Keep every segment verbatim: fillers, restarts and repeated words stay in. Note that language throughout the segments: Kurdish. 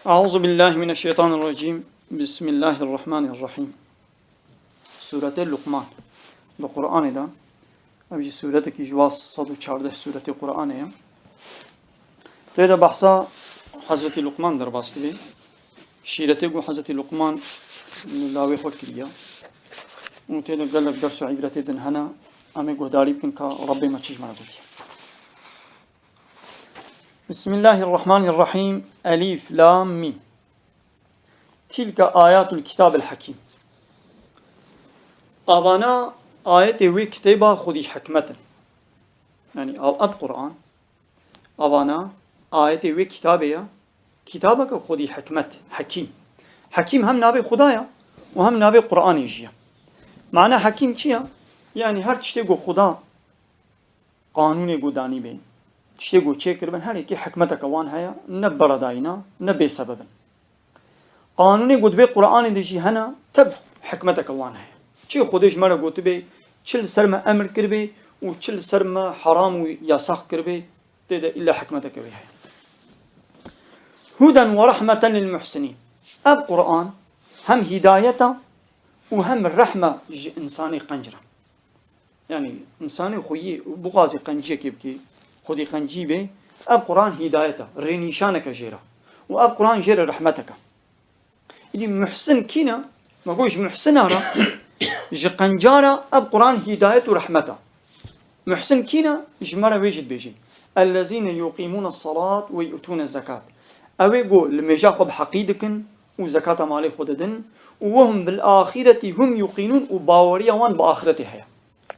Euzu billahi mineşşeytanirracim. Bismillahirrahmanirrahim. Sûretê Luqman. Li Qur'anê de, ev jî sûretekî ji wan sed û çardeh sûretê Qur'anê ye. Tê de behsa Hezretî Luqman derbas dibe. Şîretê ku Hezretî Luqman li lawê xwe kiriye. Û tê de gelek ders û îbretê din hene. Em ê guhdarî bikin ka Rebbê me çi ji me re gotiye. Bismillahirrahmanirrahim. Elîf, Lam, Mîm. Tîlke ayatul kitabil hekîm. Avana ayetê wê kitêba xwedî hikmet in. Yanî av, ev Qur'an, avana ayetê wê kitabê ye. Kitabeke xwedî hikmet, hekîm. Hekîm hem navê Xuda ye û hem navê Qur'anê jî ye. Mana hekîm çi ye? Yanî her tiştê ku Xuda qanûnê ku danî bê, tiştê ku çêkiribin, her yekê hikmeteke wan heye, ne beredayîna, ne bêsebeb in. Qanûnê ku di vê Qur'anê de jî hene, tev hikmeteke wan heye. Çi Xwedê ji me re gotibê, çi li ser me emir kiribê û çi li ser me heram û yasax kiribê, tê de îlla hikmeteke wê heye. Huden ve rahmeten lil muhsinîn. Ev Qur'an hem hîdayet e û hem rehm e ji însanê qenc re. Yanî însanê xweyî bixwazî qenciyekê bikî, xwedî qencî bê, ev Qur'an hîdayet e, rênîşaneke jê re. Û ev Qur'an jê re rehmetek e. Îdî muhsin kî ne? Me got ji muhsina re, ji qenca re ev Qur'an hîdayet û rehmet e. Muhsin kî ne? Ji me re wê jî dibêjin. Ellezîne yuqîmûne salat ve yu'tûne zekat. Ew ê ku limêja xwe bi heqî dikin û zekata malê xwe didin. Û wehum bil axireti hum yuqînûn û baweriya wan bi axiretê heye.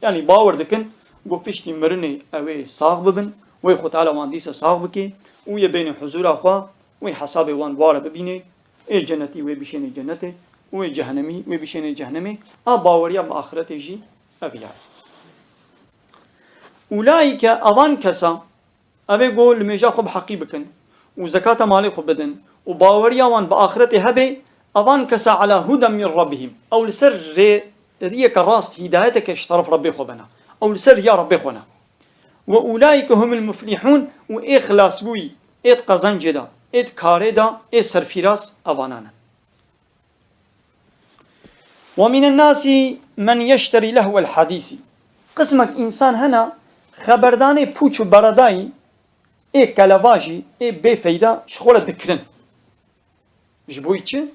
Yanî bawer dikin ku piştî mirinê ew ê sax bibin, wê Xwe Teala wan dîsa sax bike û yê bêne huzûra xwe, wê hesabê wan ware bibîne, ê cenetî wê bişêne cenetê û ê cehenemî wê bişêne cehenemê. A baweriya bi axiretê jî ev ya. Ulaîke, avan kesa, Ev ê ku limêja xwe bi heqî bikin û zekata malê xwe bidin û baweriya wan bi axiretê hebe, evan kesa ala huden min rabbihim. Ew li ser rê-, riyeke rast, hîdayeteke ji teref Rebbê xwe bena. Ew li ser riya Rebbê xwe ne. Ve ulaîke humul muflihûn û ê xilasbûyî, ê di qezencê de, ê di karê de, ê serfîraz evanan in. Ve minen nasi men yeşterî lehwel hadîsî. Qismek însan hene, xeberdanê pûç û beredayî, ê kelevajî, ê bêfeyda ji xwe re dikirin. Ji bo çi?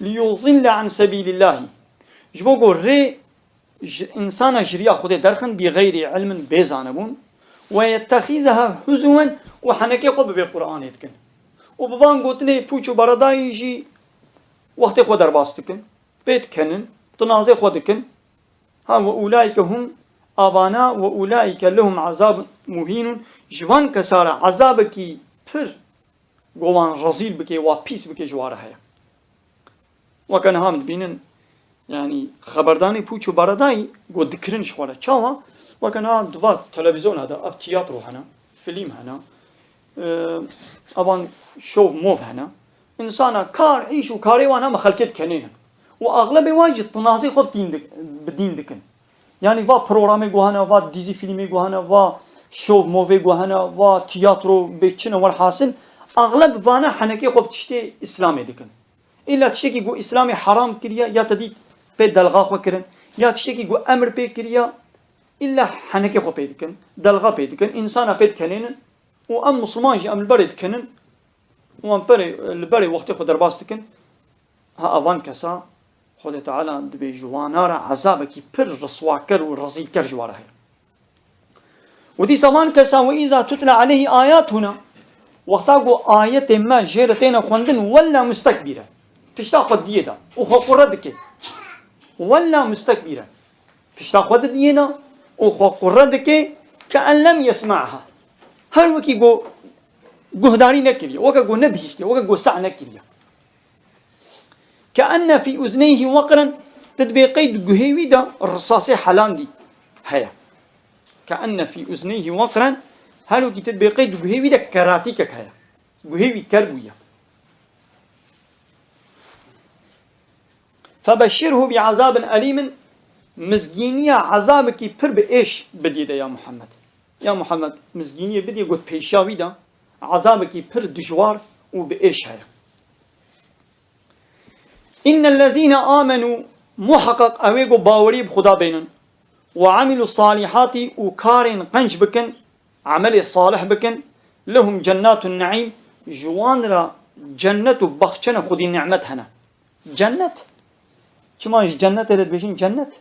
Liyuzille an sebîlillahî. Ji bo ku rê ji însana ji riya Xwedê derxin, bî xeyrî ilmin, bê zanebûn, ve yettexizeha huzuwen û henekê xwe bi vê Qur'anê dikin. Û bi van gotinê pûç û beredayî jî wextê xwe derbas dikin, pê dikenin, tinazê xwe dikin. Ha, ve ulaîke hum, avana, ve ulaîke lehum azabun muhînun, ji van kesa re ezabekî pir ku wan rezîl bike, wa pîs bike ji wa re heye. Weke niha em dibînin, yanî xeberdanê pûç û beredayî ku dikirin ji xwe re. Çawa? Weke niha di va televîzyona de ev tiyatro hene, fîlm hene, e, evan şov mov hene. Însana kar, îş û karê wan heme xelkê dikenênin. Û axlebê wan jî tinazê xwe bi dîn dik-, bi dîn dikin. Yanî va programê ku hene, va dîzî fîlmê ku hene, va şov movê ku hene, va tiyatro bê çi ne werhasin, axleb vana henekê xwe bi tiştê Îslamê dikin. Îlla tiştekî ku Îslamê heram kiriye, ya te dît pê delxa xwe kirin, ya tiştekî ku emir pê kiriye, îlla henekê xwe pê dikin, delxa pê dikin, însana pê dikenênin û em misilman jî em li berê dikenin û em perê, li berê wextê xwe derbas dikin. Ha, evan kesa Xwedê Teala dibê ji wana re ezabekî pir riswaker û rezîlker ji wa re heye. Û dîsa van kesa, "Ve îza tutla aleyhî ayatuna", wexta ku ayetên me jê re têne xwendin, "wella mustekbîre", pişta xwe diyê de û xwe qure dike. "Wella mustekbîre", pişta xwe didiyê de û xwe qure dike, "ke en lem yesma'ha", her wekî ku guhdarî nekiriye, weke ku nebihîstiye, weke ku seh nekiriye. "Keenne fî uzneyhî weqren", tu dibê qey di guhê wî de risasê helandî heye. "Keenne fî uzneyhî weqren", her wekî tu dibê qey di guhê wî de keratîkek heye. Guhê wî ker bûye. "Febeşşirhu bi azabin elîmin", mizgîniya ezabekî pir bi êş bidî de ya Muhammed. Ya Muhammed, mizgîniyê bidî, got pêşiya wî de ezabekî pir dijwar û bi êş heye. Innellezîne âmenû, muheqeq ewê ku bawerî bi Xuda bênin, we amilus salîhatî, û karên qenc bikin, emelê salih bikin, lehum cennatun neîm, ji wan re cennet û baxçene Xwedî nimet hene. Cennet. Çima ji cennetê re dibêjin cennet?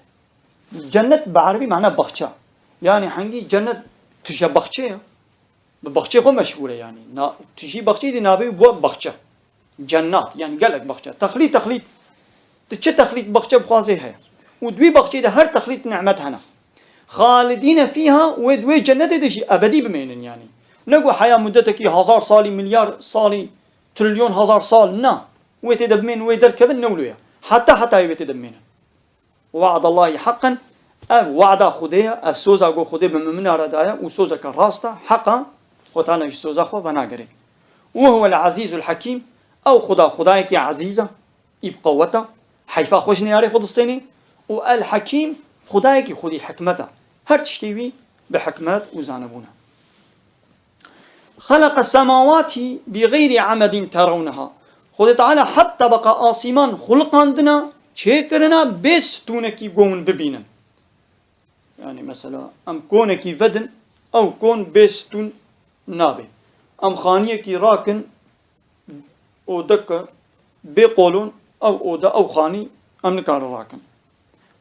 Cennet bi erebî mana baxçe. Yanî hengî cennet tije baxçe ye. Bi baxçeyê xwe meşhûr e yanî. Na, tu jî baxçeyê dî navê wî bû baxçe. Cennat, yanî gelek baxçe. Texlît, texlît. Tu çi texlît baxçe bixwazê heye. Û di wî baxçeyê de her texlît nimet hene. Xalidîne fîha, wê di wê cennetê de jî ebedî bimênin yanî. Ne ku heya mudetekî hezar salî, milyar salî, trilyon hezar sal, na. Wê tê de bimênin, wê derkevin, ne wilo ye. Heta hetayê wê tê de bimênin. Wa'dallahî haqqan, ev wa'da Xwedê ye, ev soza ku Xwedê bi mumina re daye û sozeke rast e, heq e, Xwedê Teala ji soza xwe venagere. Û huwel azîzul hekîm, ew Xweda, Xwedayekî ezîz e, î bi qewet e, heyfa xwe ji neyarê xwe distênê, û el hekîm, Xwedayekî xwedî hikmet e, her tiştê wî bi hikmet û zanebûn e. Xeleqes semawatî bi xeyrî emedin terawneha. Xwedê Teala heft tebeqa asîman xuliqandina, çêkirina bê stûnekî ku hûn bibînin. Yanî mesela em konekî vedin, ew kon bê stûn nabe. Em xaniyekî rakin, odeke bê qolon, ew ode, ew xanî em nikarin rakin.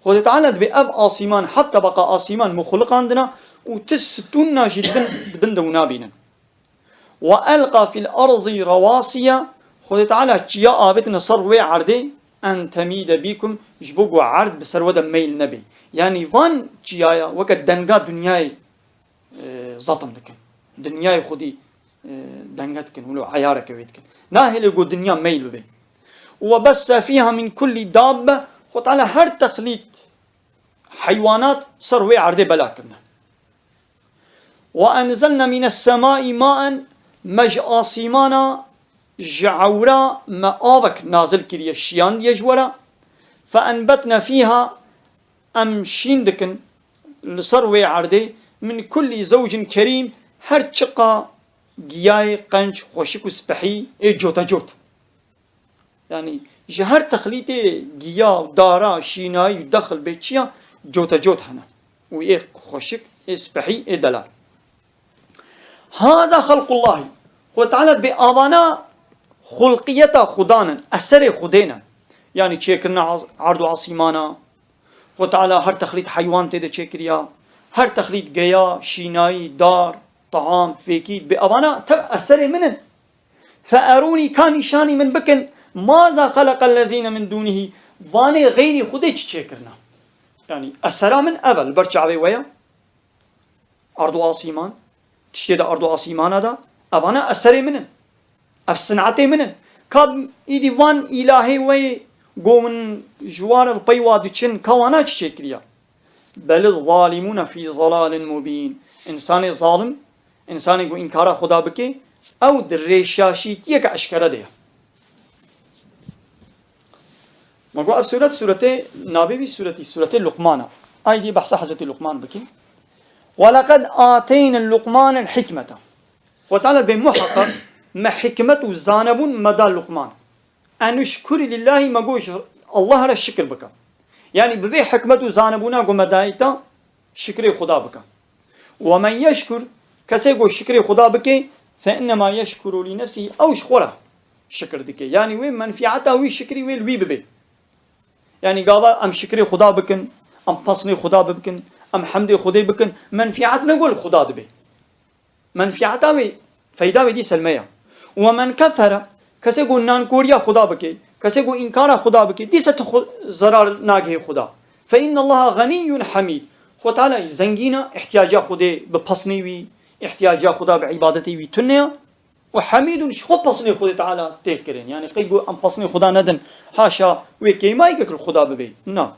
Xwedê Teala dibê ev asîman, heft tebeqa asîman min xuliqandina û ti stûna jî di bin, di bin de hûn nabînin. Ve elqa fil erdî rewasiye, Xwedê Teala çiya avêtine ser wê erdê, en temîde bîkum, ji bo ku erd bi ser we de meyl nebe. Yanî van çiyaya weke denga dinyayê e, zetim dikin. Dinyayê xwedî, e, denge dikin, wilo eyareke wê dikin. Nahêle ku dinya meyl bibe. Û we besse fîha min kullî dabbe, Xwedê Teala her texlît heywanat ser wê erdê bela kirine. Ve enzelne mînes semai maen, me ji asîmana, ji ewra me avek nazil kiriye, şiyandiye ji we re. Fe enbetne fîha, em şîn dikin li ser wê erdê, min kullî zewcin kerîm, her çiqa giyayê qenc, xweşik û spehî ê cotecot. Yanî ji her texlîtê giya, dara, şînayî û dexil bê çiya cotecot hene. Û ê xweşik, ê spehî, ê delal. Haza xelqullahî. Xwe Teala dibê avana xulqiyeta Xudan in, eserê Xwedê ne. Yanî çêkirina az-, erd û asîmana. Xwe Teala her texlît heywan tê de çêkiriya. Her texlît geya, şînayî, dar, team, fêkî, dibê avana tev eserê min in. Fe erûnî, ka nîşanî min bikin, maza xeleqellezîne min dûnihî, vanê xeyrî Xwedê çi çêkirine. Yanî esera min ev e, li ber çavê we ye. Erd û asîman, tiştê de erd û asîmana de, evana eserê min in. Ev sinetê min in. Ka îdî van îlahê we yê go min ji wa re li pey wa diçin, ka wana çi çêkiriya? Bel zalimûne fî zelalin mubîn. Însanê zalim, însanê ku înkara Xuda bike, ew di rêşaşîtiyeke eşkere de ye. Me got ev sûret, sûretê navê wî sûretî, sûretê Luqman e. Aydî behsa Hezretî Luqman bike. Ve leqed ateyne Luqmanel hikmete. Xwe Teala bê muheqeq me hikmet û zanebûn me da Luqman. Enuşkur lillahî, me got ji Allah re şikir bike. Yanî bi vê hikmet û zanebûna ku me dayî te, şikrê Xuda bike. Ve men yeşkur, kesê ku şikrê Xuda bike, fe innema yeşkuru li nefsihî, ew ji xwe re şikir dike. Yanî wê menfîeta wî şikrî wê li wî bibe. Yanî gava em şikrê Xuda bikin, em pesnê Xuda bikin, em hemdê Xwedê bikin, menfîet ne ku li Xuda dibe. Menfîeta wê, feyda wê dîse li me ye. Û we men kefere, kesê ku nankoriya Xuda bike, kesê ku înkara Xuda bike, dîse tu xwe zerar nagihê Xuda. Fe innallaha ganiyyun hamîd. Xwe Teala zengîn e, ihtiyaca Xwedê bi pesnê wî, ihtiyaca Xuda bi îbadetê wî tune ye. Û hamîdun, ji xwe pesnê Xwedê Teala tê kirin. Yanî qey ku em pesnê Xuda nedin, haşa wê kêmayî li Xuda bibe. Na.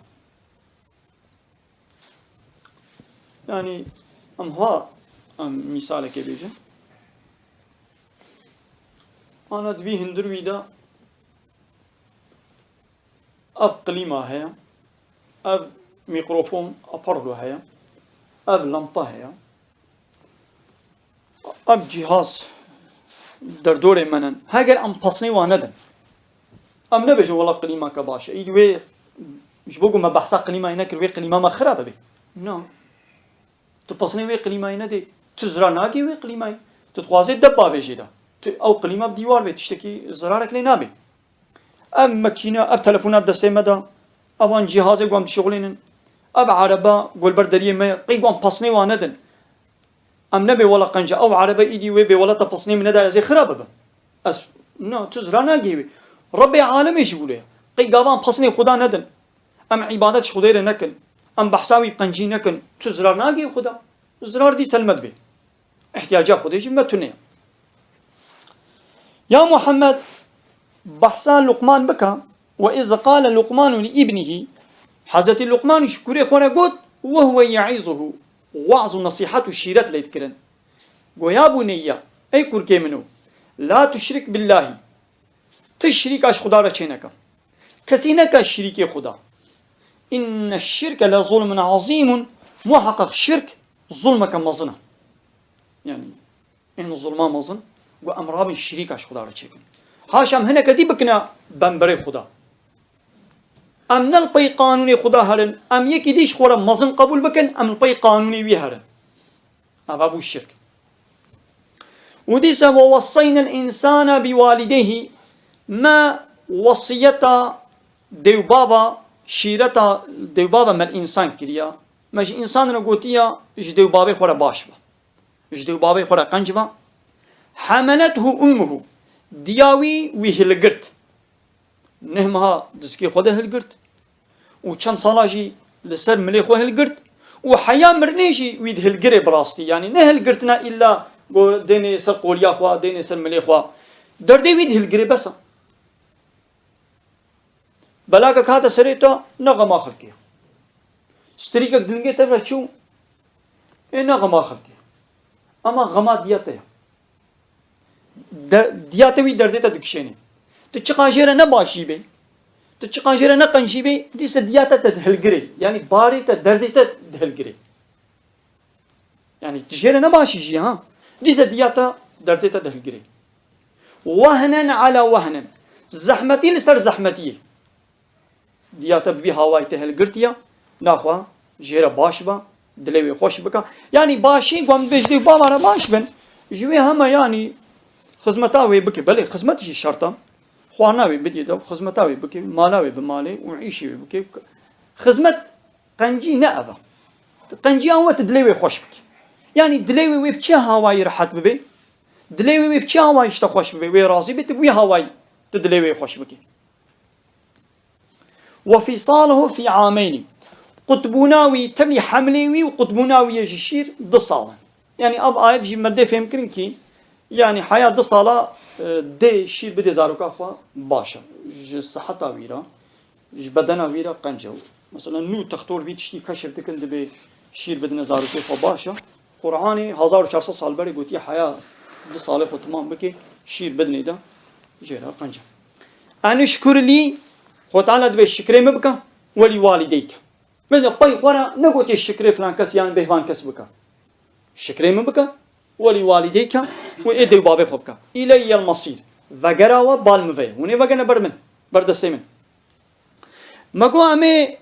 Yanî em ha, em mîsalekê bêjin. Ana di vî hundir wî de ev klîma heye, ev mîkrofon, aparlo heye, ev lampa heye. Ev cîhaz derdorê me ne. Heger em pesnê wan nedin, Em nebêjin wela qilîmeke baş e. Îdî wê, ji bo ku me behsa qilîmayê nekir, wê qilîma me xira bibe. Na. Tu pesnê wê qilîmayê nedê. Tu zirar nagê wê qilîmayê. Tu dixwazê deb bavêjê de. Tu ew qilîma bi dîwar bê, tiştekî zirarek lê nabê. Ev makîne, ev telefona destê me de, evan cîhazê ku em dişixulînin, ev erebe ku li ber deriyê me ye, qey ku em pesnê wan nedin. Em nebê wela qenc e. Ew erebe îdî wê bê wela te pesnê min neda ez ê xira bibim. Ez, na, tu zira nagihî wê. Rebbê alemê jî wilo ye. Qey gava em pesnê Xuda nedin. Em îbadet ji Xwedê re nekin. Em behsa wî qencî nekin. Tu zirar nagihî Xuda. Zirar dî selmet bê. Îhtiyaca Xwedê jî me tune ye. Ya Muhammed, behsa Luqman bike, "Ve iz qale Luqmanu li ibnihi", Hezretî Luqman ji kurê xwe re got, "Ve huve ye'izuhu", waz û nesîhet û şîret lê dikirin. Go, "Ya buneyye, ey kurkê min o, la tuşrik billahi, ti şirîka ji Xuda re çêneke. Kesî neke şirîkê Xuda. Inne şirke le zulmun azîmun, muheqeq şirk zulmeke mezin e." Yani, ên zulma mezin, ku em rabin şirîka ji Xuda re çêkin. Haşa em hineke dî bikine bemberê Xuda. Em ne li pey qanûnê Xuda herin, em yekî dî ji xwe re mezin qebûl bikin, em li pey qanûnê wî herin. Eva bû şirk. Û dîsa "ve wesseyne l-însane bi walideyhî", me wesiyeta dêwbaba, şîreta dêwbaba me li însan kiriya. Me ji însan re gotiya, ji dêwbabê xwe re baş be. Ji dêwbabê xwe re qenc be. "Hemelethu ummuhu", diya wî wî hilgirt. Neh meha dizikê xwe de hilgirt. Û çend sala jî li ser milê xwe hilgirt. Û heya mirinê jî wî dihilgirê bi rastî. Yanî ne hilgirtina îlla go dênê ser qoliya xwe, dênê ser milê xwe. Derdê wî dihilgirê bes e. Belakek hate serê te, ne xema xelkê ye. Strîkek di lingê te ve çû, ê ne xema xelkê ye. Ema xema diya te ye. De-, diya te wî derdê te dikişênê. Tu çiqan jê re ne başî bê, tu çiqan jê re ne qencî bê, dîse diya te te dihilgirê. Yanî barê te, derdê te dihilgirê. Yanî tu jê re ne başî jî ha. Dîse diya te derdê te dihilgirê. Wehnen ala wehnen. Zehmetî li ser zehmetiyê. Diya te bi vî hawayî te hilgirtiye, naxwe jê re baş be, dilê wê xweş bike. Yanî başî ku em dibê ji dê û bava re baş bin, ji wê heme yanî xizmeta wê bike. Belê xizmet jî şert e. Xwarina wê bidî de, xizmeta wê bike, mala wê bi malê û îşê wê bike. Xizmet qencî ne ev e. Qenciya we tu dilê wê xweş bike. Yanî dilê wê wê bi çi hawayî rehet bibe? Dilê wê wê bi çi hawayî ji te xweş bibe? Wê razî be, tu bi wî hawayî tu dilê wê xweş bike. "Ve fîsaluhu fî ameynî." Qutbûna wî, tevî hemlê wî û qutbûna wî yê ji şîr du sal in. Yanî ev ayet jî me dê fêm kirin kî, yanî heya du sala, e, dê şîr bidê zaroka xwe baş e. Ji siheta wî re, ji bedena wî re qenc e. Mesela nû textor vî tiştî keşif dikin, dibê şîr bidine zarokê xwe baş e. Qur'anê hezar û çar sed sal berê gotiye heya du salê xwe timam bike, şîr bidinê de jê re qenc e. Enişkur lî, Xwe Teala dibê şikrê min bike, welî walîdeyke. Mesela pey xwe re negotiye şikrê filan kes yan bêhvan kes bike. Şikrê min bike, welî walîdeyke û ê dê û babê xwe bike. Îleyye l-mesîr. Vegera we bal min ve ye. Hûn ê vegene ber min, ber destê min. Me got em ê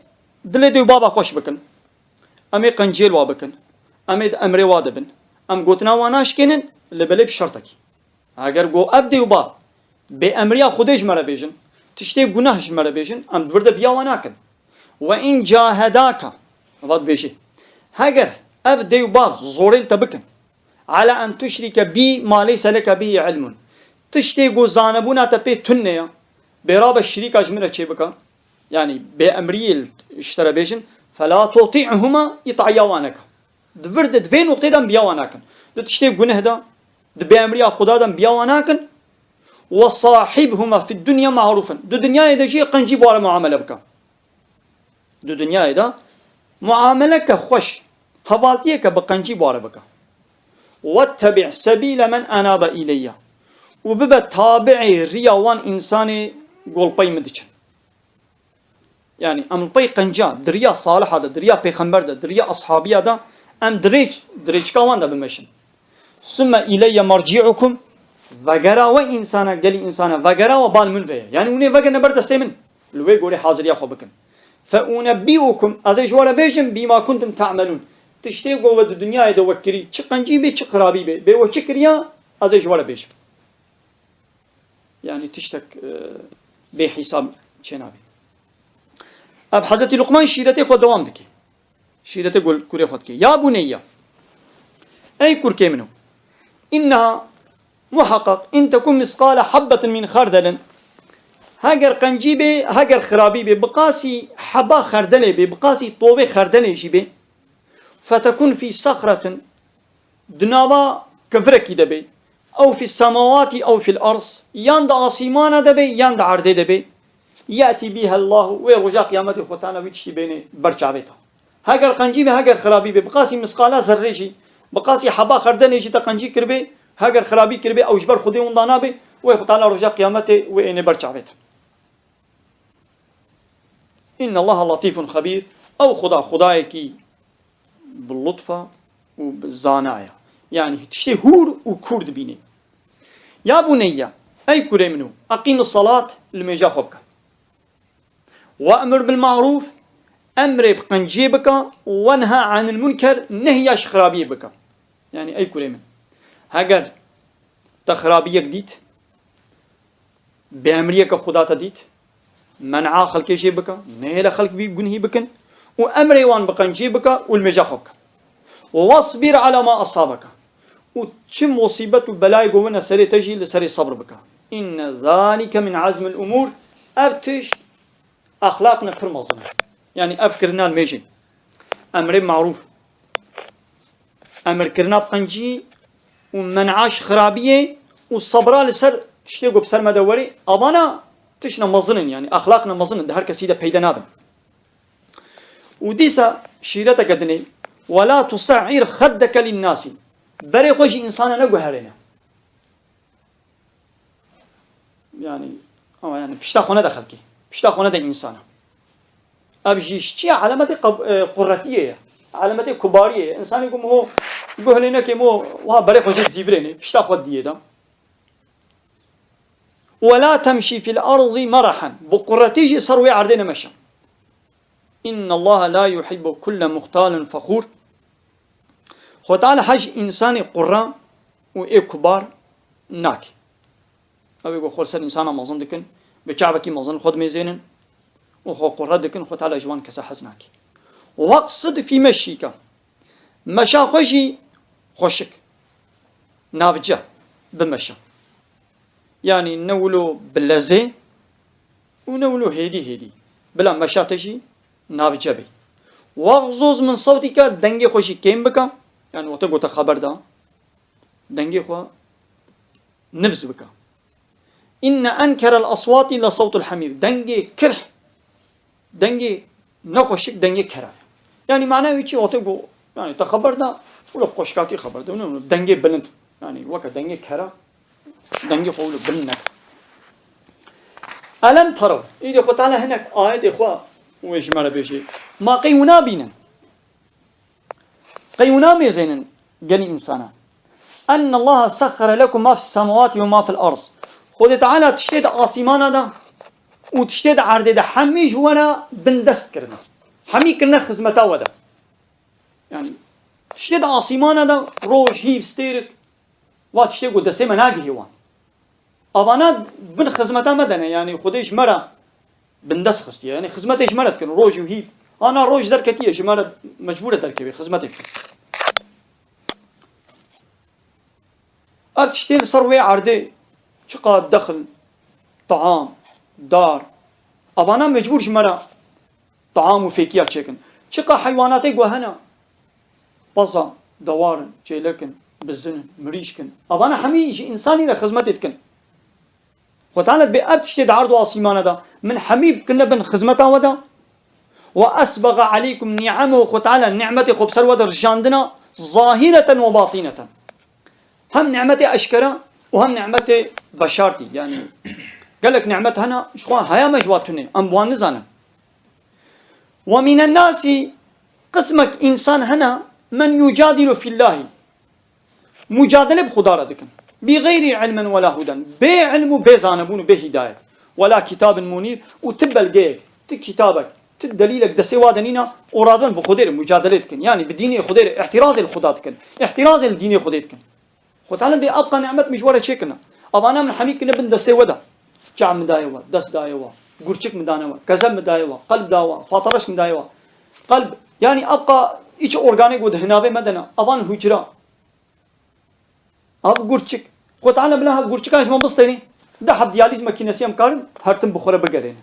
dilê dê û baba xweş bikin. Em ê qenciyê li wa bikin. Em ê di emrê wa de bin. Em gotina wa naşkênin, lê belê bi şertekî. Eger got ev dê û bab bê emriya Xwedê ji me re bêjin, tiştê guneh ji me re bêjin, em di vir de biya wan nakin. "Ve in cahedake", va dibêjê, heger ev dê û bab zorê li te bikin, "ala en tuşrike bî ma leyse leke bî ilmun", tiştê ku zanebûna te pê tune ye, bê rabe şirîka ji min re çêbike, yanî bê emriyê li ji te re bêjin, "fela tuti'huma", îtaiya wan neke. Di vir de, di vê noqtê de em biya wan nakin. Di tiştê guneh de, di bêemriya Xuda de em biya wan nakin. "Ve sahibhuma fid dunya ma'rufen." Di dinyayê de jî qencî bi wan re muamele bike. Di dinyayê de muameleke xweş, hevaltiyeke bi qencî bi wan re bike. "Vettebi' sebîle men enabe îleyye." Û bibe tabi'ê riya wan însanê ku li pey min diçin. Yanî em li pey qenca, di riya saliha de, di riya pêxember de, di riya eshabiya de, em dirêj, dirêjka wan de bimeşin. "Summe îleyye merci'ukum", Vegera we însana, gelî însana, vegera we bal min ve ye. Yanî hûn ê vegerine ber destê min. Li wê gorê haziriya xwe bikin. Fe unebbiukum, ez ê ji we re bêjim, bîma kuntum ta'melûn. Tiştê ku we di dinyayê de we kirî, çi qencî bê, çi xirabî bê, bê we çi kiriya, ez ê ji we re bêjim. Yanî tiştek, e, bê hîsab çênabê. Ev Hezretî Luqman şîretê xwe dewam dike. Şîretê gul-, kurê xwe dike. Ya buneyya. Ey kurkê min o. Inneha muhaqqaq in tekun misqale habbetin min xerdelin. Heger qencî bê, heger xirabî bê, bi qasî heba xerdelê bê, bi qasî tovê xerdelê jî bê. Fetekun fî sexretin. Di nava kivirekî de bê. Ew fî semawatî ew fîl erd. Yan di asîmana de bê, yan di erdê de bê. Ye'tî bîhe Allahu, wê roja qiyametê Xwe Teala wî tiştî bêne ber çavê te. Heger qencî be, heger xirabî be, bi qasî misqala zerrê jî, bi qasî heba xerdenê jî te qencî kiribê, heger xirabî kiribê, ew ji ber Xwedê winda nabe, wê Xwe Teala roja qiyametê wê êne ber çavê te. Inna Allaha latîfun xebîr, ew Xuda, Xudayekî bi lutf e û bi zana ye. Yanî tiştê hûr û kûr dibîne. Ya buneyye, ey kurê min o, eqîmis salat, limêja xwe bike. We'mur bil ma'rûf, emrê bi qenciyê bike, wenha anil munker, nehya ji xirabiyê bike. Yanî ey kurê min, heger te xirabiyek dît, bêemriyeke Xuda te dît, men'a xelkê jê bike, nehêle xelk vî gunhî bikin û emrê wan bi qencî bike û limêja xwe bike. Wasbir ala ma asabeke. Û çi musîbet û belayê govine serê te jî li serê sebr bike. Inne zalike min azmil umûr. Ev tişt exlaqine pir mezin e. Yanî ev kirina limêjê. Emrê marûf. Emirkirina bi qencî û men'a ji xirabiyê û sebra li ser tiştê ku bi ser me de werê, avana tiştine mezin in, yanî exlaqine mezin in, di her kesî de peyde nabin. Û dîsa şîreteke dinê, "Wela tuse'ir xeddeke linnasî." Berê xwe ji însana neguherêne. Yanî, ama yanî pişta xwe nede xelkê. Pişta xwe nede însana. Ev jî ji çi ye? Elemetê qab-, e, quretiyê ye. Elemetê kubariyê ye. Însanê ku mo guhilê neke mo, wiha berê xwe jê zîvirêne. Pişta xwe diyê de. "Wela temşî fil erdî merahan." Bi quretî jî ser wê erdê nemeşe. "Innallaha la yuhibbu kulle muhtalin fexûr." Xwe Teala hej însanê qurra û ê kubar nake. Ew ê ku xwe li ser însana mezin dikin, bi çavekî mezin xwe dimêzênin û xwe qurre dikin, Xwe Teala ji wan kesa hez nake. "Weqsid fî meşîke." Meşa xwe jî xweşik, navce bimeşe. Yanî ne wilo bi lezê û ne wilo hêdî hêdî. Bila meşa te jî navce bê. "Wexzuz min sewtîke", dengê xwe jî kêm bike. Yanî wextê ku te xeber da, dengê xwe nifz bike. "Inne enkerel eswatî le sewtul hemîr." Dengê kirh, dengê nexweşik, dengê kera ye. Yanî mana wî çi? Wextê ku, yanî te xeber da, wilo xweşkatî xeber da, wilo dengê bilind. Yanî weke dengê kera, dengê xwe wilo bilind neke. "Elem terew", îdî Xwe Teala hinek ayetê xwe wê ji me re bêjê. Ma qey wina bînin? Qey wina mêzênin gelî însana? "Ennallaha sexxere lekum ma fis semawati ve ma fil erd." Xwedê Teala tiştê di asîmana de û tiştê di erdê de hemî ji we re bindest kirine. Hemî kirine xizmeta we de. Yanî tiştê di asîmana de roj, hîv, stêrik, va tiştê ku destê me nagihê wan. Avana bin xizmeta me de ne, yanî Xwedê ji me re bindest xistiye. Yanî xizmetê ji me re dikin, roj û hîv. Ana roj derketiye, ji me re mecbûr e derkeve, xizmetê bike. Ev tiştê li ser wê erdê çiqa dexil, taam, dar, avana mecbûr ji me re taam û fêkiya çêkin. Çiqa heywanatê ku hene, paza, dewar in, çêlek in, bizin in, mirîşk in. Avana hemî ji însanî re xizmetê dikin. Xwe Teala dibê ev tiştê di erd û asîmana de min hemî kirine bin xizmeta we de. "Ve esbega aleykum ni'amehu", Xwe Teala ni'metê xwe bi ser we de rijandina, zahireten ve batineten. Hem ni'metê eşkera û hem ni'metê veşartî. Yanî gelek ni'met hene, ji xwe heya me ji wa tune, em bi wan nizanin. "Ve minen nasi", qismek însan hene, "men yucadilu fillahi", mucadele bi Xuda re dikin. Bi xeyrî ilmin wela huden. Bê ilm û bê zanebûn û bê hîdayet. Wela kitabin munîr û ti belgeyek, ti kitabek, ti delîlek destê wa de nîna û radibin bi Xwedê re mucadele dikin. Yanî bi dînê Xwedê re îhtirazê li Xuda dikin. Îhtirazê li dînê Xwedê dikin. Xwe Teala bê ev qa nimet min ji we re çêkirine. Evana min hemî kirine bin destê we de. Çav min daye we, dest daye we, gurçik min dane we, kezeb min daye we, qelb da we, fatareş min daye we. Qelb, yanî ev qa îç organê ku di hinavê me de ne. Evan hucra. Ev gurçik. Xwe Teala bila ha gurçikan ji me bistênî. Deh heb diyalîz makînesî em karin her tim bi xwe re bigerêne.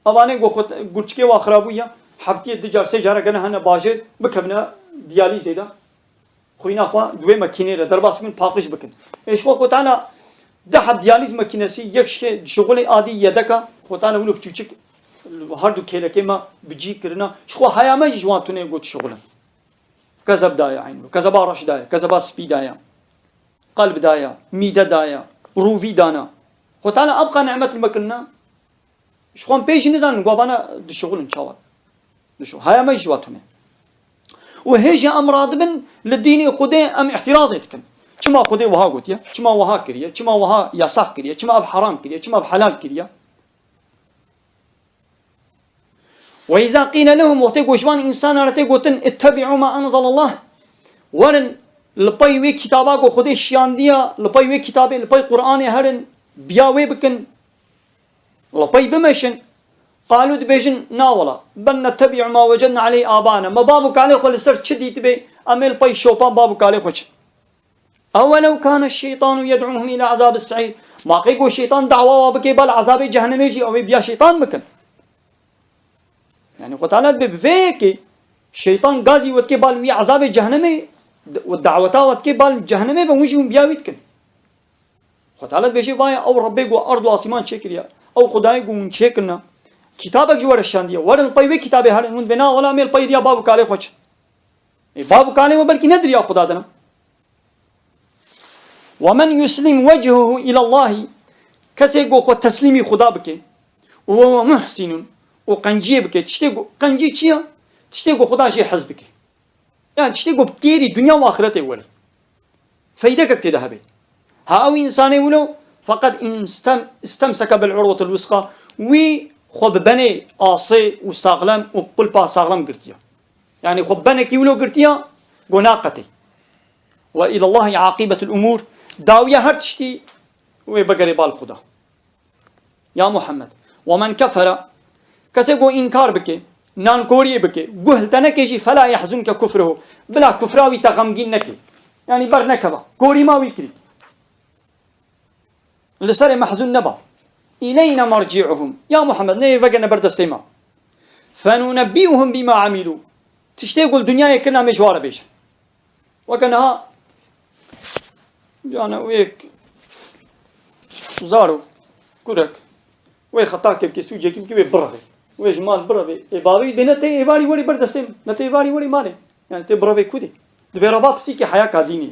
Evanê ku xwe gurçikê wa xirabû ya, heftiyê du car, sê cara gene hene bajêr, bikevine diyalîzê de. Xwîna xwe di wê makînê re derbas bikin, paqij bikin. Ê ji xwe Xwe Teala deh heb diyalîz makînesî, yek şikê dişixulê adî yedeka, Xwe Teala wilo biçûçik her du kêlekê me bi cî kirina. Ji xwe haya me jî ji wan tune got dişixulin. Kezeb daye eynû, kezeba reş daye, kezeba spî daye. Qelb daye, mîde daye, rûvî dana. Xwe Teala ev qa nimet li me kirina. Ji xwe em pê jî nizanin, ku evana dişixulin çawa. Dişo-, haya me jî ji wa tune. Û hêja em radibin li dînê Xwedê em îhtirazê dikin. Çima Xwedê wiha gotiye? Çima wiha kiriye? Çima wiha yasax kiriye? Çima ev heram kiriye? Çima ev helal kiriye? Ve izâ qîle lehum, wextê ku ji van însanan re tê gotin, "Ittebi'û ma enzelallah", werin li pey wê kitaba ku Xwedê şiyandiya, li pey wê kitabê, li pey Qur'anê herin, biya wê bikin, li pey bimeşin. Qalû, dibêjin, "Na wela, bel nettebi'u ma wecedna aleyh abana." Me bav û kalê xwe li ser çi dîtibê, em ê li pey şopa bav û kalê xwe çin. Ewelew kane şeytanu yed'uhum ila azabis sa'îr. Ma qey ku şeytan dawa wa bike bal azabê cehennemê jî, ew ê biya şeytan bikin. Yani Xwe Teala dibe bi vê yekê şeytan gazî we dike bal wî azabê cehennemê û daweta we dike bal cehennemê be, hûn jî hûn biya wî dikin. Xwe Teala dibêje, vaya ew Rebbê ku erd û asîman çêkiriye, ew Xwedayê ku hûn çêkirine, kitabek ji we re şandiye, werin pey wê kitabê herin, hûn dibê, na wela, em ê li pey riya bav û kalê xwe çin. Ê, bav û kalê we belkî ne di riya Xuda de ne. "Ve men yuslim wechehu ilallahi", kesê ku xwe teslîmî Xuda bike, "û ve huve muhsinun", û qenciyê bike, tiştê ku, qencî çi ye? Tiştê ku Xuda jê hez dike. Yani tiştê ku bi kêrî dinya û axretê were. Feydekek tê de hebe. Ha ew însanê wilo, feqet instem-, istemseke bil urwetil wisqa, wî xwe bi benê asê û saxlem û qulpa saxlem girtiye. Yani xwe benekî wilo girtiya, ku naqetê. "Ve ilallahi aqibetul umur", dawiya her tiştî wê vegerê bal Xuda. Ya Muhammed, "Ve men kefere", kesê ku înkar bike, nankoriyê bike, guh li te neke jî, "fela yahzunke kufruhu", bila kufra wî te xemgîn neke. Yani bernekeva, korî ma wî kirî. Li serê mehzûn neba. "İleyna merci'uhum." Ya Muhammed, neyê vegene ber destê me. "Fenunebbi'uhum bima amilu." Tiştê ku li dinyayê kirine, em ê ji wa re bêjin. Weke niha, yani wê zaro, kurek, wê xetakê bike, sûcekî bike, wê birevê. Wê ji mal birevê. Ê bavê wî dê ne tê êvarî werî ber destê min, ne tê êvarî werî malê. Yani tê birevê ku dê? Divê reva pisîkê heya ka dînê.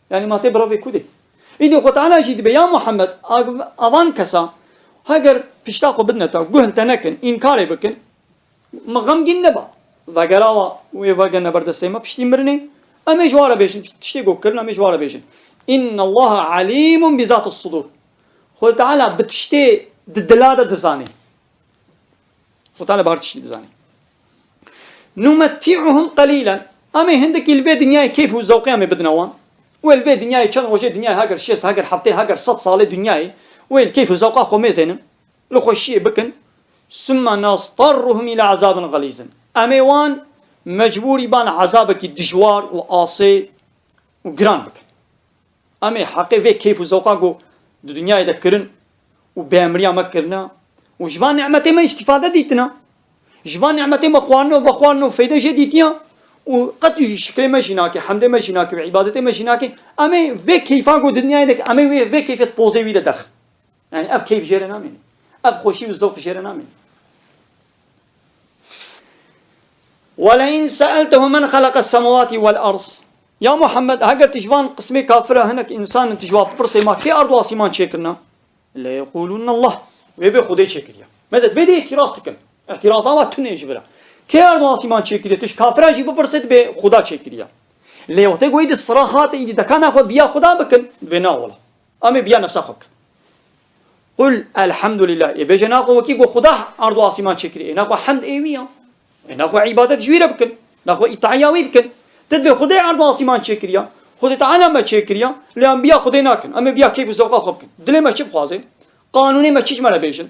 Yani ma tê birevê ku dê? Îdî Xwe Teala jî dibe, ya Muhammed, av-, avan kesa, heger pişta xwe bidine te, guh li te nekin, înkarê bikin, me xemgîn neba. Vegera wa, wê vegene ber destê me, piştî mirinê, em ê ji wa re bêjin, tiştê ku kirin, em ê ji wa re bêjin. "İnnallaha alimun bi zatis sudur." Xwe Teala bi tiştê di dila de dizanê. Xwe Teala bi her tiştî dizanî. "Numetti'uhum qalilan." Em ê hindekî li vê dinyayê keyf û zewqê em ê bidine wan. Wê li vê dinyayê çend rojê dinyayê, heger şêst, heger heftê, heger sed salê dinyayê, wê li keyf û zewqa xwe mêzênin. Li xweşiyê bikin. "Sümme nastarruhum ila azabin galizin." Em ê wan mecbûrî ban ezabekî dijwar û asê û giran bikin. Em ê heqê vê keyf û zewqa ku di dinyayê de kirin û bêemriya me kirine û ji van nimetê me îstîfade dîtine. Ji van nimetê me xwarine û vexwarine û feyde jê dîtiye û qet jî şikrê me jî nake, hemdê me jî nake û îbadetê me jî nake. Em ê vê keyfa ku di dinyayê de, em ê wê, vê keyfê pozê wî de derxin. Yani ev keyf jê re namîne. Ev xweşî û zewq jê re namîne. "Welein se'eltehum men xeleqes semawati vel ard." Ya Muhammed, heger tu ji van qismê kafira hinek însan in, tu ji wan bipirsê, ma kê erd û asîman çêkirine? "Leyequlunne Allah." Wê bê Xwedê çêkiriye. Mesela vê dê îtîraz dikin. Îtîraza wa tune ji vira. Kê erd û asîman çêkiriye? Tu ji kafira jî bipirsê, dibê Xuda çêkiriye. Lê wextê ku êdî sira hate, êdî dekana xwe biya Xuda bikin, dibê na wela. Em ê biya nefsa xwe bikin. Qul elhamdulillah. Ê bêje naxwe wekî ku Xuda erd û asîman çêkiriye. Ê naxwe hemd ê wî ya. Ê naxwe îbadet ji wî re bikin. Naxwe îtaya wî bikin. Tu dibê Xwedê erd û asîman çêkiriya. Xwedê Teala me çêkiriya. Lê em biya Xwedê nakin. Em ê biya keyf û zewqa xwe bikin. Dilê me çi bixwaze? Qanûnê me çi ji me re bêjin?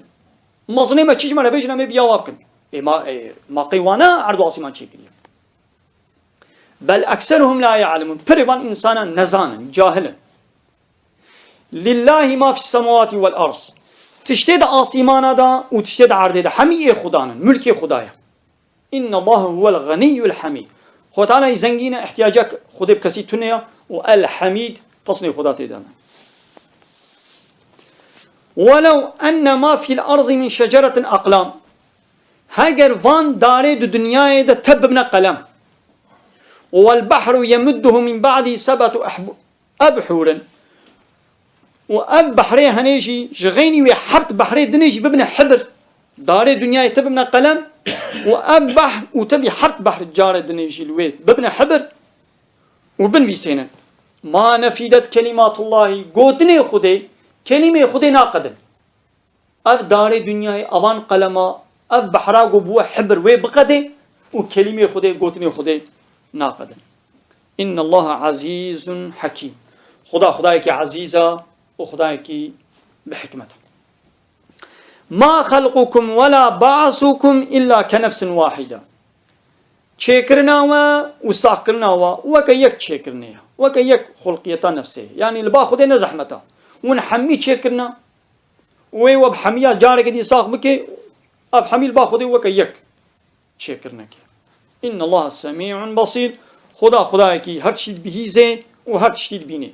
Mezinê me çi ji me re bêjin, em ê biya wa bikin. Ê ma, ê, ma qey wana erd û asîman çêkiriye. Bel ekseruhum la ya'lemun. Pirê van însana nezan in, cahil in. Lillahi ma fis semawati vel ard. Tiştê di asîmana de û tiştê di erdê de hemî ê Xudan in, mulkê Xuda ye. Innallaha huvel ganiyyul hamîd. Xwe Teala zengîn e, ihtiyaca Xwedê bi kesî tune ye û el Hamîd pesnê Xuda tê de ne. Welew enne ma fil ardi min şeceretin aqlam. Heger van darê di dinyayê de tev bibine qelem. Wel behru yemudduhu min ba'di seb'atu ehbu-, ebhurin. Û ev behrê henê jî ji xeynî wê heft behrê dinê jî bibine hibir. Darê dinyayê tev bibine qelem. Û ev behr û tevî heft behr carê dinê jî li wê bibine hibir. Û binivîsênin. Ma nefidet kelimatullahi, gotinê Xwedê, kelîmê Xwedê naqedin. Ev darê dinyayê, evan qelema, ev behra ku bûye hibir wê biqedê û kelîmê Xwedê, gotinê Xwedê naqedin. Innallaha azîzun hekîm. Xuda, Xudayekî ezîz e û Xudayekî bi hikmet e. Ma xelqukum we la ba'sukum illa ke nefsin wahide. Çêkirina we û saxkirina we weke yek çêkirinê ye. Weke yek xulqiyeta nefsê ye. Yanî li ba Xwedê ne zehmet e. Hûn hemî çêkirina, wê we bi hemiya carekê dî sax bike, ev hemî li ba Xwedê weke yek çêkirinek e. Innallaha semî'un basîr. Xuda, Xudayekî her tiştî dibihîzê û her tiştî dibînê.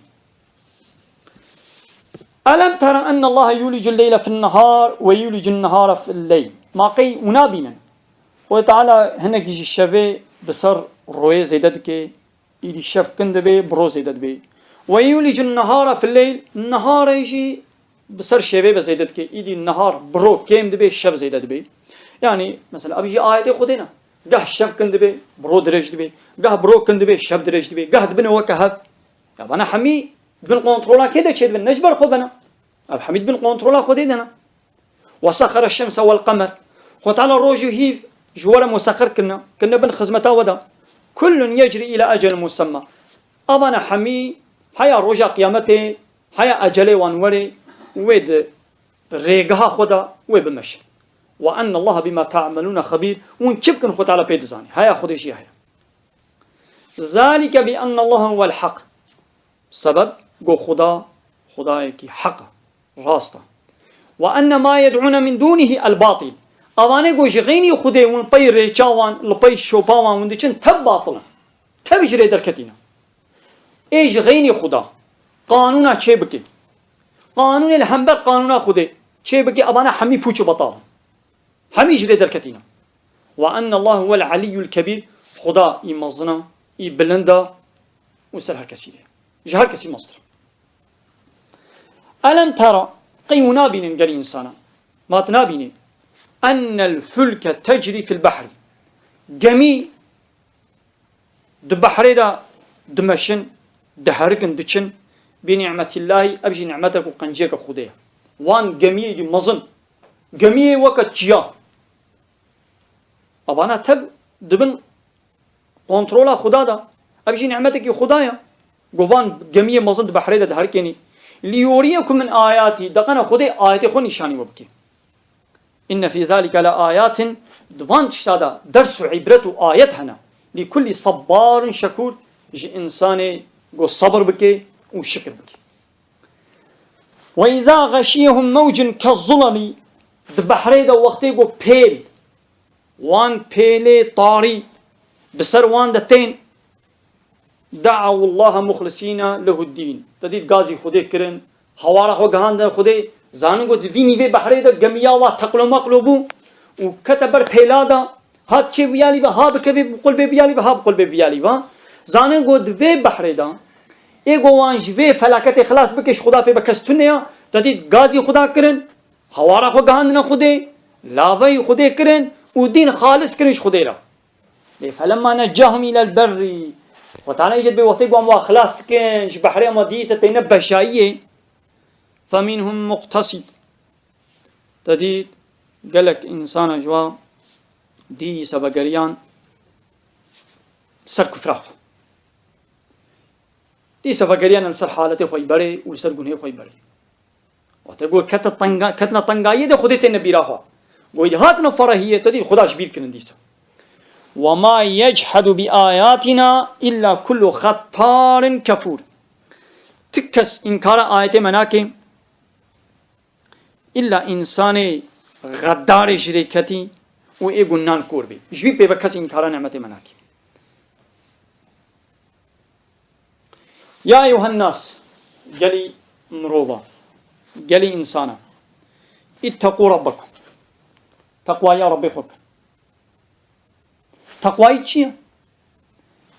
Elem tera ennallaha yulicul leyla fin nehar ve yulicun nehara fil leyl. Ma qey hûn nabînin? Xwedê Teala hinekî ji şevê bi ser royê zêde dike, Îdî şev kin dibe, bi ro zêde dibe. Ve yulicun nehara fil leyl, niharê jî bi ser şevê ve zêde dike. Îdî nihar bi ro kêm dibe, şev zêde dibe. Yanî, mesela, ev jî ayetê Xwedê ne. Gah şev kin dibe, bi ro dirêj dibe. Gah bi ro kin dibe, şev dirêj dibe. Gah dibine weke hev. Ya, vana hemî di bin kontrola kê de çêdibin, ne ji ber xwe bena. Ev hemî di bin kontrola Xwedê de ne. وسخر الشمس والقمر. Xwe Teala roj û hîv ji we re musexir kirine, kirine bin xizmeta we de. كل يجري إلى أجل مسمى. Evana hemî heya roja qiyametê, heya ecelê wan were, wê di rêgeha xwe de wê bimeşin. وأن الله بما تعملون خبير. Hûn çi bikin Xwe Teala pê dizanî. Heya Xwedê jî heye. ذلك بأن الله هو الحق. Sebeb, go Xuda, Xudayekî heq e, rast e. وأن ما يدعون من دونه الباطل. Evanê go ji xeynî Xwedê hûn pey rêça wan, li pey şopa wan hûn diçin, tev batil in. Tev ji rê derketî ne. Ê ji xeynî Xuda qanûna çê bike. Qanûnê li hember qanûna Xwedê çê bike, evana hemî pûç û betal in. Hemî ji lê derketîne. وأن الله هو العلي الكبير. Xuda î mezin e, î bilind e û ser her kesî ye. Ji her kesî meztir e. ألم تر, qey hûn nabînin gel însana? Ma tu nabînî? أن الفلك تجري في البحر. Gemî di behrê de dimeşin, diherikin, diçin, bi ni'metillahi, ev jî ni'metek û qenciyeke Xwedê ye. Wan gemiyê dî mezin, gemiyê weke çiya. Evana tev dibin kontrola Xuda de. Ev jî ni'metekî Xuda ye. Go van gemiyê mezin di behrê de diherikênî. ليريكم من آياته, deqena Xwedê ayetê xwe nîşanî we bike. إن في ذلك لآيات, di van tişta de ders û îbret û ayet hene. لكل صبار شكور, ji însanê ku sebir bike û şikir bike. وإذا غشيهم موج كالظلل, di behrê de wextê ku pêl, wan pêlê tarî bi ser wan de tên, دعوا الله مخلصين له الدين. Te dît gazî Xwedê kirin, hawara xwe gihandin Xwedê. Zanin ku di vî nîvê behrê de gemiya wa teqlo meqlo bû û kete ber pêla de, ha çê viyalî ve, ha bikevê bi qulbê viyalî ve, ha bi qulbê viyalî ve. Zanin ku di vê behrê de, ê ku wan ji vê felaketê xilas bike, ji Xweda pê be kes tune ya, te dît gazî Xweda kirin, hawara xwe gihandine Xwedê, laveyî Xwedê kirin û dîn xalis kirin ji Xwedê re. Lê فلما نجاهم إلى البر, Xwe Teala îca dibê wextê ku em wa xilas dikin, ji behrê em wa dîse têne beşayiyê. فَمِنْهُمْ مُقْتَصِدٌ. Te dît gelek însana ji wa dîse vegeriyan ser kufra xwe. Dîse vegeriyan li ser haletê xwe yî berê û li ser gunhê xwe yî berê. Wextê ku kete tenga-, ketine tengayiyê de Xwedê têne bîra xwe. Ku îdî hatine ferehiyê, te dît Xweda ji bîr kirin dîsa. وَمَا يَجْحَدُ بِآيَاتِنَا إِلَّا كُلُّ خَتَّارٍ كَفُورٍ. Ti kes înkara ayetê me nake, îlla însanê xedarê ji rê ketî û ê gunnan kor bê. Ji wî pê ve kes înkara nemetê me nake. Ya eyyuhen nas, gelî mirova, gelî însana, ittaqû rabbekum. Teqwaya Rabbê xwe bikin. Teqwayî çi ye?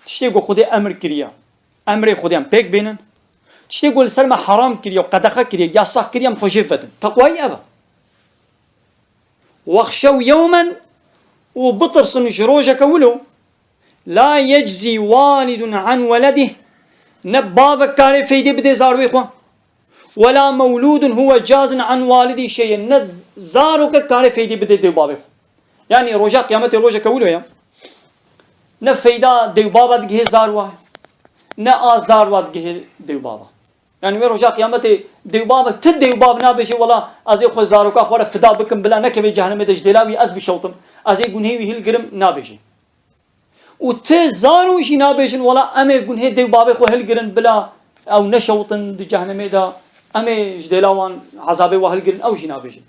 Tiştê ku Xwedê emir kiriye, emrê Xwedê em pêk bînin. Tiştê ku li ser me heram kiriye û qedexe kiriye, yasax kiriye, em xwe jê vedin. Teqwayî ev e. Wexşew yewmen, û bitirsin ji rojeke wilo, la yeczî walidun an weledih, ne bavek kare feydê bidê zarwê xwe, wela mewludun huwe cazin an walidî şeyen, ne zarokek kare feydê bidê dê û bavê xwe. Yanî roja qiyametê rojeke wilo ye. Ne feyda dê û bava digihê zarwa, ne a zarwa digihê dê û bava. Yanî wê roja qiyametê dê û bavek, ti dê û bav nabêje, wela ez ê xwe zaroka xwe re fida bikim, bila nekeve cehennemê de, ji dêla wî ez bişewtim, ez ê gunhê wî hilgirim, nabêje. Û ti zaro jî nabêjin, wela em ê gunhê dê û bavê xwe hilgirin, bila ew neşewtin di cehennemê de, em ê ji dêla wan ezabê wa hilgirin, ew jî nabêjin.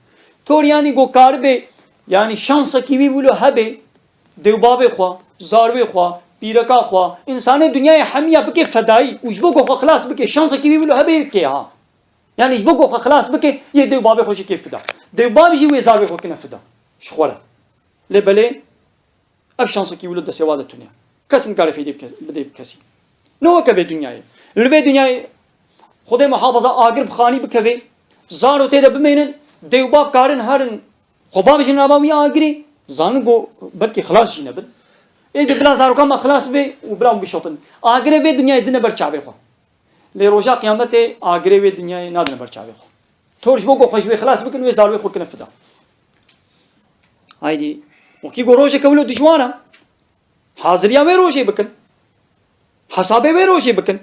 Tor yanî ku karibe, yanî şansekî wî wilo hebe, dê û bavê xwe, zarwê xwe, pîreka xwe, însanê dinyayê hemiya bike fedayî û ji bo ku xwe xilas bike, şansekî wî wilo hebe kê ha. Yanî ji bo ku xwe xilas bike, yê dê û bavê xwe jî kê fida. Dê û bav jî wê zarwê xwe kine fida. Ji xwe re. Lê belê, ev şansekî wilo destê wa de tune. Kes nikare feydê bike-, bidê bi kesî. Ne weke vê dinyayê. Li vê dinyayê Xwedê muhafaza agir bi xanî bikeve, zaro tê de bimênin, dê û bav karin herin, xwe bavêjin nava wî agirê, zanin ku belkî xilas jî nebin. Ê dê bila zaroka me xilas bê û bila bişotin. Agirê vê dinyayê dine ber çavê xwe. Lê roja qiyametê agirê wê dinyayê nadine ber çavê xwe. Tor ji bo ku xwe ji wê xilas bikin, wê zarwê xwe kine fida. Haydî, wekî ku rojeke wilo dijwar e, haziriya wê rojê bikin. Hesabê wê rojê bikin.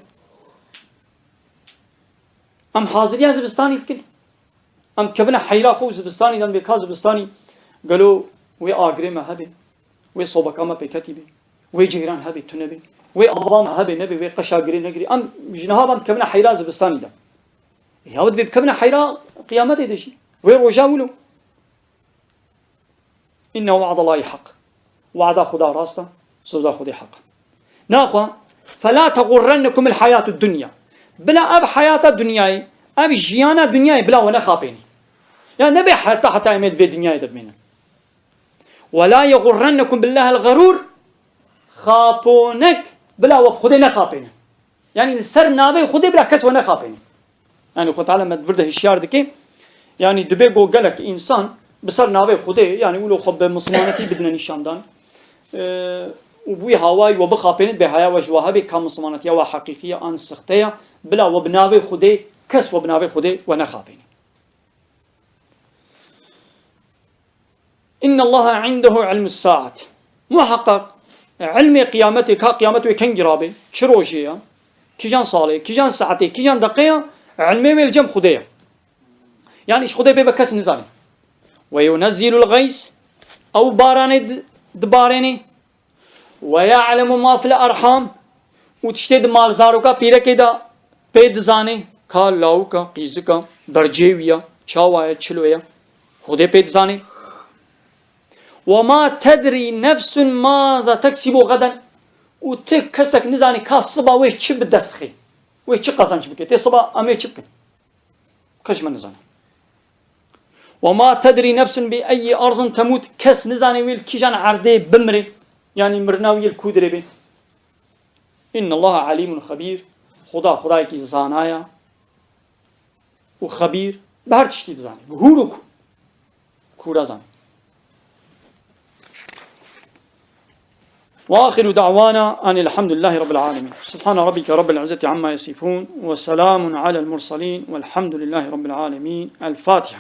Em haziriya zivistanî dikin. Em dikevine heyra xwe û zivistanî de, em bê ka zivistanî gelo wê agirê me hebe, wê sobeka me pêketî be, wê ceyran hebe, tune be, wê ava me hebe, nebe, wê qeşa girê negirê. Em ji niha ve em dikevine heyra zivistanî de. Ya wê dibê bikevine heyra qiyametê de jî. Wê roja wilo. Inne wa'dallahî hak. Wa'da Xuda rast e, soza Xwedê haq e. Naxwe, fela teğurrennekumul hayatud dunya. Bila ev heyata dinyayê, ev jiyana dinyayê bila we nexapênî. Ya nebe heta heta em ê di vê dinyayê de bimînin. Wela yeğurrennekum billahil ğerur. Xaponek bila we bi Xwedê nexapênin. Yanî li ser navê Xwedê bila kes we nexapêne. Yanî Xwe Teala me di vir de hişyar dike. Yanî dibe ku gelek însan bi ser navê Xwedê, yanî wilo xwe bi mislimanetî bidine nîşandan. Ee, û bi wî hawayî we bixapêne, bêhaya we ji we hebe ka mislimanetiya we heqîqî ye an sixte ye. Bila we bi navê Xwedê, kes we bi navê Xwedê we nexapêne. Innallaha indehu ilmus saat. Muhaqqaq, ilmê qiyametê, ka qiyamet wê kengî rabe, çi rojê ya, kijan salê, kijan saetê, kijan deqê ya, ilmê wê li cem Xwedê ya. Yanî ji Xwedê bê ve kes nizane. Ve yunezzilul ğeys, ew baranê di-, dibarênê. Ve ya'lemu ma fil erham, û tiştê di malzaroka pîrekê de pê dizane, ka lawika, qîzika, bercê wî ya, çawa ye, çilo ye, Xwedê pê dizane. Ve ma tedrî nefsun maza teksibu geden, û ti kesek nizane ka siba wê çi bi dest xê, wê çi qazanç bike. Tê siba em ê çi bikin? Kes ji me nizane. Ve ma tedrî nefsun bi eyyî arzin temût. Kes nizane wê li kîjan erdê bimire. Yanî mirina wî li ku dirê be. Innallaha alîmun xebîr. Xuda, Xudayekî zana ye û xebîr. Bi her tiştî dizane. Bi hûr û ku-, kûra zane. وآخر دعوانا أن الحمد لله رب العالمين. سبحان ربك رب العزة عما يصفون، وسلام على المرسلين، والحمد لله رب العالمين. الفاتحة.